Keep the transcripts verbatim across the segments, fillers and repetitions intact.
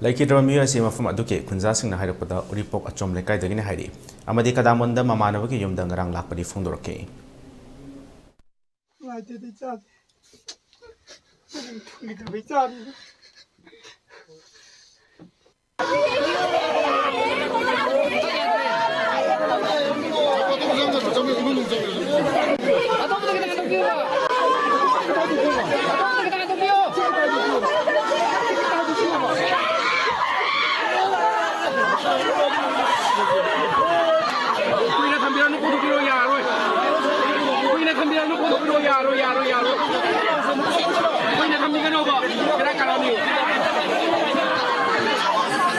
ꯂꯩꯈꯤꯗ꯭ꯔꯕ ꯃꯤꯑꯣꯏ ꯑꯁꯤ ꯃꯐꯝ ꯑꯗꯨꯒꯤ ꯈꯨꯟꯖꯥꯁꯤꯡꯅ ꯍꯥꯏꯔꯛꯄꯗ ꯎꯔꯤꯄꯣꯛ ꯑꯆꯣꯝ ꯂꯩꯀꯥꯏꯗꯒꯤꯅꯤ ꯍꯥꯏꯔꯤ, ꯑꯃꯗꯤ ꯀꯗꯥꯃꯣꯟꯗ ꯃꯃꯥꯟꯅꯕꯒꯤ ꯌꯨꯝꯗ ꯉꯔꯥꯡ ꯂꯥꯛꯄꯅꯤ ꯐꯣꯡꯗꯣꯔꯛꯈꯤ꯫ ꯅꯨꯡꯉꯥꯏꯇꯦꯗ ꯏꯆꯥꯁꯦ꯫ ꯊꯨꯡꯈꯤꯗꯕ ꯏꯆꯥꯅꯤꯗ꯫ ꯀꯨꯏꯅ ꯊꯝꯕꯤꯔꯅꯨ, ꯄꯨꯊꯣꯛꯄꯤꯔꯣ, ꯌꯥꯔꯣꯏ꯫ ꯀꯨꯏꯅ ꯊꯝꯕꯤꯔꯅꯨ, ꯄꯨꯊꯣꯛꯄꯤꯔꯣ, ꯌꯥꯔꯣꯏ, ꯌꯥꯔꯣꯏ, ꯌꯥꯔꯣꯏ꯫ ꯀꯨꯏꯅ ꯊꯝꯕꯤꯒꯅꯣꯕ, ꯕꯦꯔꯥ ꯀꯥꯔꯛꯑꯅꯤ꯫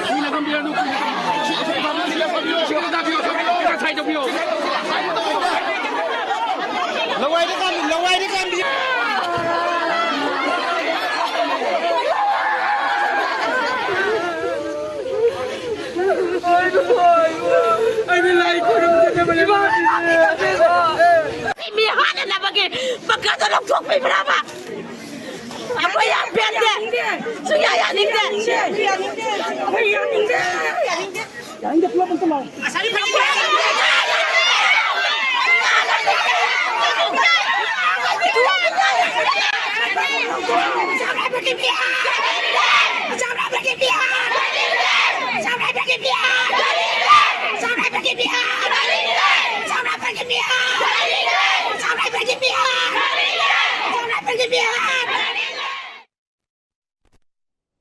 ꯀꯨꯏꯅ ꯊꯝꯕꯤꯔꯅꯨ, ꯀꯨꯏꯅ ꯊꯝꯕꯤꯔꯅꯨ꯫ ꯁꯤꯒ ꯇꯥꯕꯤꯌꯣ, ꯁꯤꯒ ꯁꯥꯏ ꯇꯧꯕꯤꯌꯣ꯫ ꯂꯋꯥꯏꯗ ꯀꯥꯝꯕꯤ, ꯂꯋꯥꯏꯗ ꯀꯥꯝꯕꯤ꯫ ꯑꯩꯅ ꯂꯥꯏ ꯈꯨꯔꯨꯝꯖꯗꯕꯅꯦ꯫ ꯃꯤ ꯍꯥꯠꯅꯅꯕꯒꯤ ꯄꯥꯡꯒꯜꯗꯣ ꯂꯧꯊꯣꯛꯄꯤꯕ꯭ꯔꯕ? ꯑꯩꯈꯣꯏ ꯌꯥꯝ ꯄꯦꯟꯗꯦ꯫ ꯁꯨꯡꯌꯥ ꯌꯥꯅꯤꯡꯗꯦ꯫ ꯑꯩꯈꯣꯏ ꯌꯥꯅꯤꯡꯗꯦ꯫ ꯌꯥꯅꯤꯡꯗꯦ, ꯄꯨꯂꯞ ꯑꯝꯇ ꯂꯥꯎ꯫